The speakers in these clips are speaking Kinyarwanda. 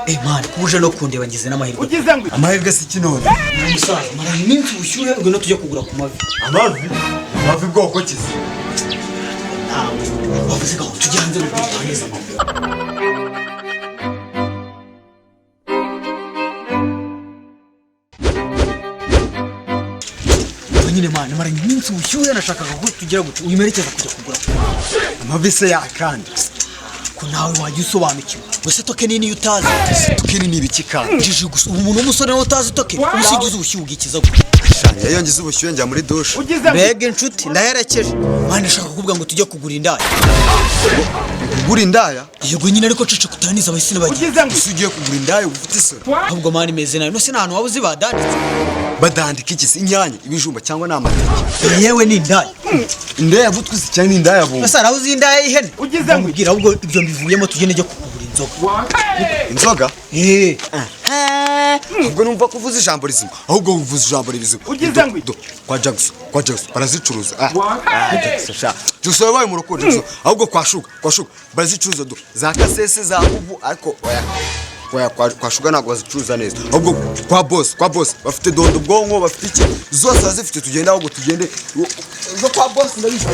Man, kuje no kundeba ngize n'amahirwe. Amahirwe si kinone. Musaza, maranye iminsi ubushyuhe, ngwino tujye kugura ku mavi. Amavi? Amavi bwoko ki se? Ntawe wavuze ko tujye hanze ngo dutangize amavi. Nyine man, maranye iminsi ubushyuhe, nashakaga ko tugira gutya uyimerekeza kujya kugura ku mavi. Amavi se yakandi? Ko nawe wajya usobanukirwa. Gusa token niyo utazi. Token ni ibiki kandi? Jiji gusa ubu umuntu w'umusore nawe utazi token, usigize ubushyuhe ugikiza gute? Shanya iyo ngize ubushyuhe njya muri douche. Mbega inshuti ndaherekeje. Man, ndashaka kukuvuga ngo tujye kugura indaya. Kugura indaya? Yego nyine, ariko cece kutaniza abahisi n'abagenzi. Ese ugiye kugura indaya uba ufite isoni? Ahubwo man imeze nabi. Nose nta hantu waba uzi badanditse? Badandika iki se? Inyanya, ibijumba cyangwa ni amateke? Yewe ni indaya. Indaya butwi se cyangwa ni indaya bungu? Ese hari uzi indaya y'ihene? Ndamubwira ahubwo ibyo mbivuyemo tugende njye kugura inzoga. Inzoga? Eh. Ubwo numva ko uvuze ijambo rizima, ahubwo uvuze ijambo rizima. Kwa Jackson, kwa Jackson barazicuruza. Jackson sha. Jackson yabaye mu rukundo Jackson. Ahubwo kwa Shuga, kwa Shuga barazicuruza do. Za kasese za ubu ariko oya. Oya kwa Shuga ntabwo bazicuruza neza. Ahubwo kwa boss, kwa boss bafite dondo ubwonko, bafite iki? Zose bazifite, tugende ahubwo tugende. Zo kwa boss ndabizi.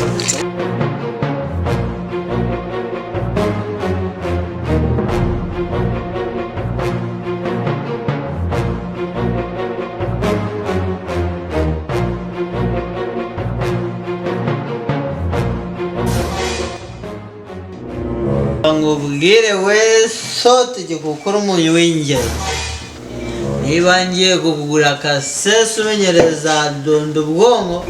Nkubwire we sote gukora umunyu w'ingeri. Niba ngiye kukugura kasese umenyereza dondo ubwonko,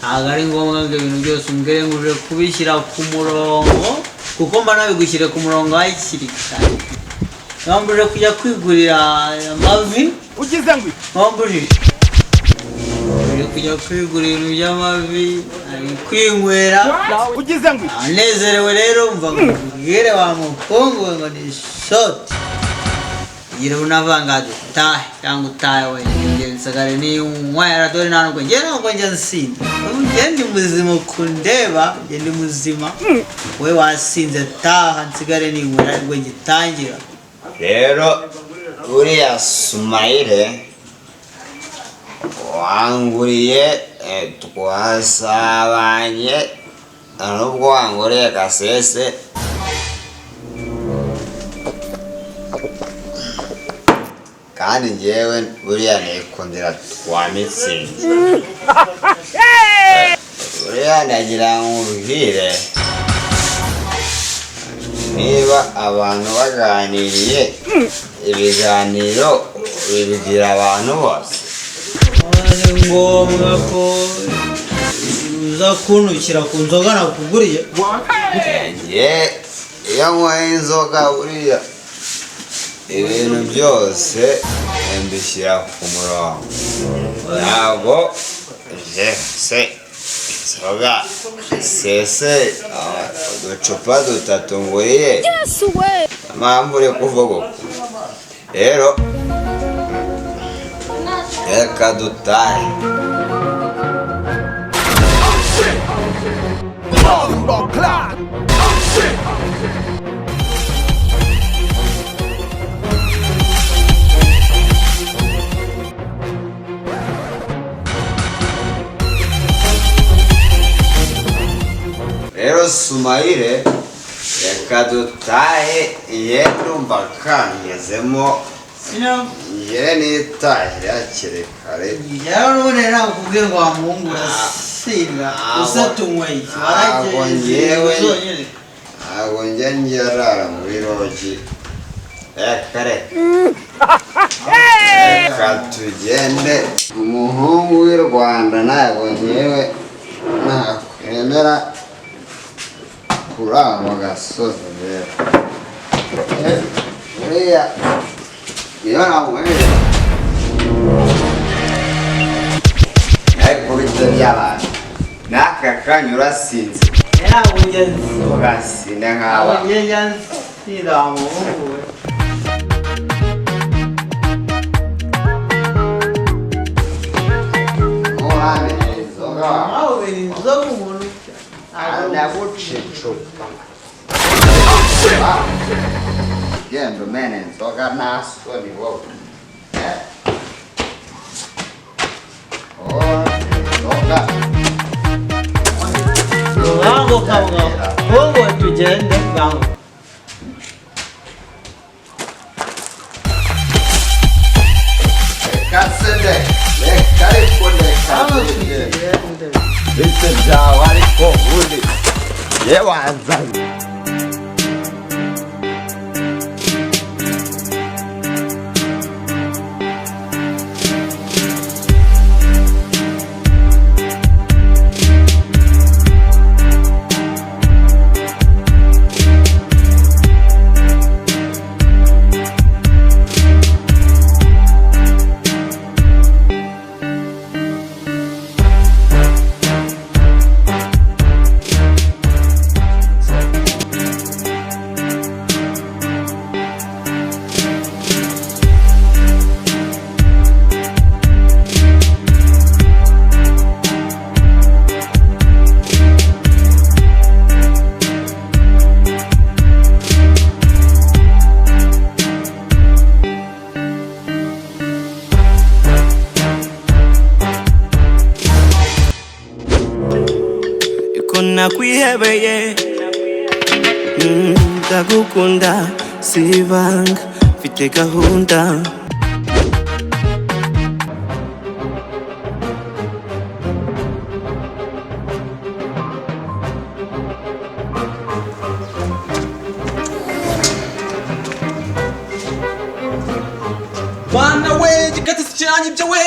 ntabwo ari ngombwa ngo ibintu byose umbwire ngo uje kubishyira ku murongo, kuko mba nabigushyire ku murongo hakiri kare. Niba mbuje kujya kwigurira amavi, mpamvu uje kujya kwigurira ibintu by'amavi, ari kwinywera anezerewe. Rero mva nkubwire wa mukungu we ngo ni shoti gira unavanga dutahe cyangwa utahe wenyine, njye nsigare ninywera dore nta nubwo njye ntabwo njya nsinda. Njye ndi muzima kundeba, njye ndi muzima, we wasinze taha nsigare ninywera aribwo ngitangira. Rero uriya Sumayire wanguriye, twasabanye nubwo wanguriye kasese, kandi njyewe buriya nikundira twa mitsingi. Buriya ndagira ngo nkubwire, niba abantu baganiriye ibiganiro bibwira abantu bose. Ni ngombwa ko uza kuntukira ku nzoga nakuguriye? Njye iyo nyweye inzoga buriya ibintu byose mbishyira ku murongo. Ntabwo nje se inzoga sese uducupa dutatu nguriye, mpamvu uri kuvuga uko. Rero reka dutahe. Rero Sumayire reka dutahe, ye ndumva kangezemo, njye nitahire hakiri kare. Njyewe n'ubundi nakubwiye ngo wa muhungu urasinda usatunyweye iki? Ntabwo Waragiye njyewe zonyine. Ntabwo njya ngerara muri rogi. Reka reka reka tugende. Umuhungu w'i Rwanda ntabwo njyewe nakwemera kuri ako gasozi. Rero buriya iyo nanyweye ariko bite by'abantu n'aka kanya urasinze. Ntabwo njya nsinda. Ugasinda Ntabwo nk'abana. njye njya nsinda wa muhungu we. Ntuhamenye inzoga. Nawe ubira inzoga umuntu. Ndaguca icupa. Ugenda umena inzoga nta soni wowe. Eh? Oh, inzoga. Banguka mugabo, ubu tugende, banguka. Reka se nde, reka ariko reka nde. Bite byawe ariko ubundi ye wanzanye. Ko nakwihebeye, ndagukunda si ibanga, mfite gahunda. Bana we, gikatisi kiranyibye we.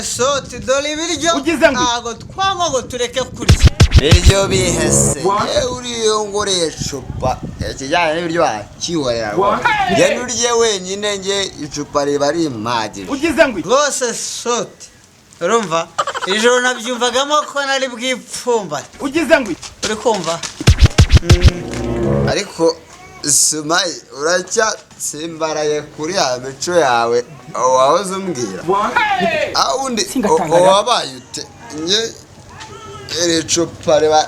Soti, dore ibiryo. Ugize ngo- Ntabwo twanywa ngo tureke kurya. Ibiryo bihese, yewe uriyongoreye icupa. Ikijyanye n'ibiryo wakihorera rwose, genda urye wenyine, nge icupa riba rimpagije. Ugize ngo Rwose soti, urumva ijoro nabyumvagamo ko nari bwipfumbate. Ugize ngo Uri kumva? Ariko Sumayi, uracyatsimbaraye kuri ya mico yawe wahoze umbwira aho undi wabaye ute? Nge iri cupa riba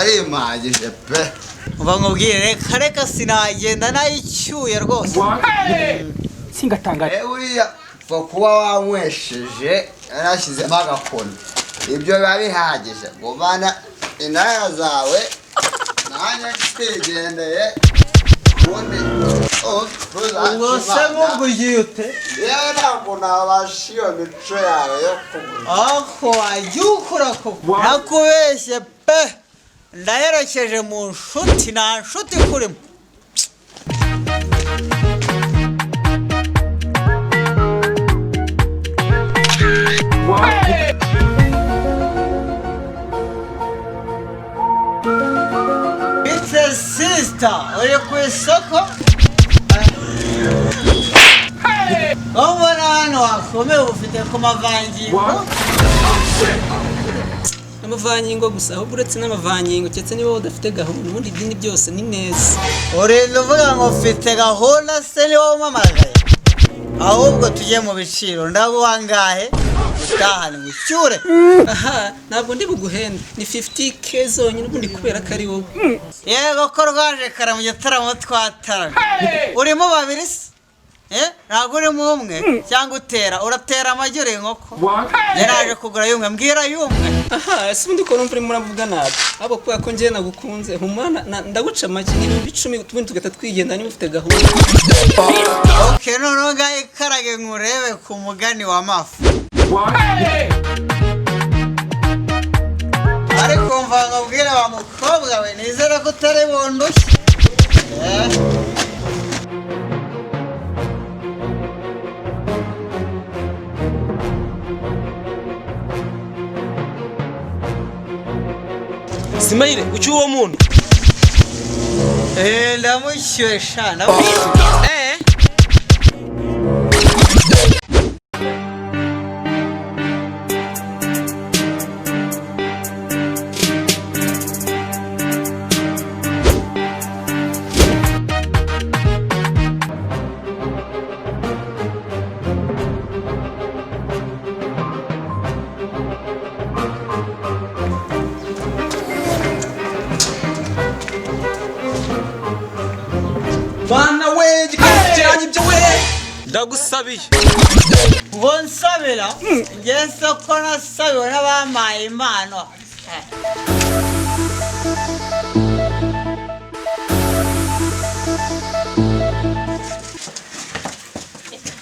rimpagije pe. Umva nkubwire, reka reka, sinagenda nayicyuye rwose. Singatangara. Eh, buriya pfa kuba wanywesheje yarashyizemo agakoni, ibyo biba bihagije. Gumana indaya zawe, nanjye twigendeye ubundi. Oh, Ubwo se nk'ubwo ugiye ute? Yewe, ntabwo nabasha iyo mico yawe yo kugura. Ako wajya ukura koko, nakubeshye pe, ndaherekeje mu nshuti, nta nshuti kurimo. Bitse sister, uri ku isoko? Ubona hano wakomeye, ufite ku mavangingo. Amavangingo gusa, ahubwo uretse n'amavangingo, keretse niba wowe udafite gahunda, ubundi idini byose ni neza. Urinda uvuga ngo ufite gahunda se ni wowe umamagaye? Ahubwo tujye mu biciro, ndaguha angahe utahane ngucyure? Aha ntabwo ndi buguhende, ni 50K zonyine, ubundi kubera ko ari wowe. Yego ko rwaje kare mu gitaramo twataramye, urimo babiri se? Eh, ntabwo urimo umwe cyangwa utera uratera amagi uri inkoko? Yaraje kugura y'umwe, mbwira y'umwe. Aha ese ubundi ko numva urimo uravuga nabi, ahubwo kubera ko njyewe nagukunze humana ndaguca make, ni 10,000, ubundi tugahita twigenda niba ufite gahunda. Okay, noneho ngaho ikarage nkurebe ku mugani wa mafu. Umva nkubwire wa mukobwa we, nizere ko utari bundushye. Eh. Simayire, ucyuye uwo muntu? Eh, ndamushyuye sha, ndamushyuye. Eh. Bana we, gikanye ibyo we, ndagusabiye. Ngo nsabira? Njye se ko nasabiwe n'abampaye impano? Eh.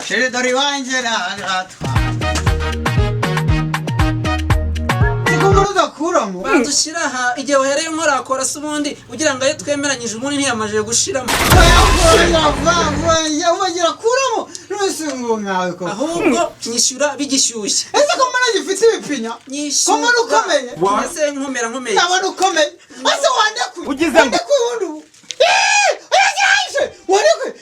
Chéri, dore iwanjye natwa sikumbura udakuramo. Banza ushyire aha igihe wahereye nkorakora se, ubundi ugira ngo ayo twemeranyije ubundi ntiyamajije gushiramo. Ubagira kuramo none ngo nkawe koko. Ahubwo nyishyura bigishyushye. Ese ko mbona gifite ibipinya, ko mbona ukomeye? Ese nkomera nkomeye? Ndabona ukomeye. Ese wandekuye, wandekuye ubundi ubu? Eee, urashaje, wandekuye.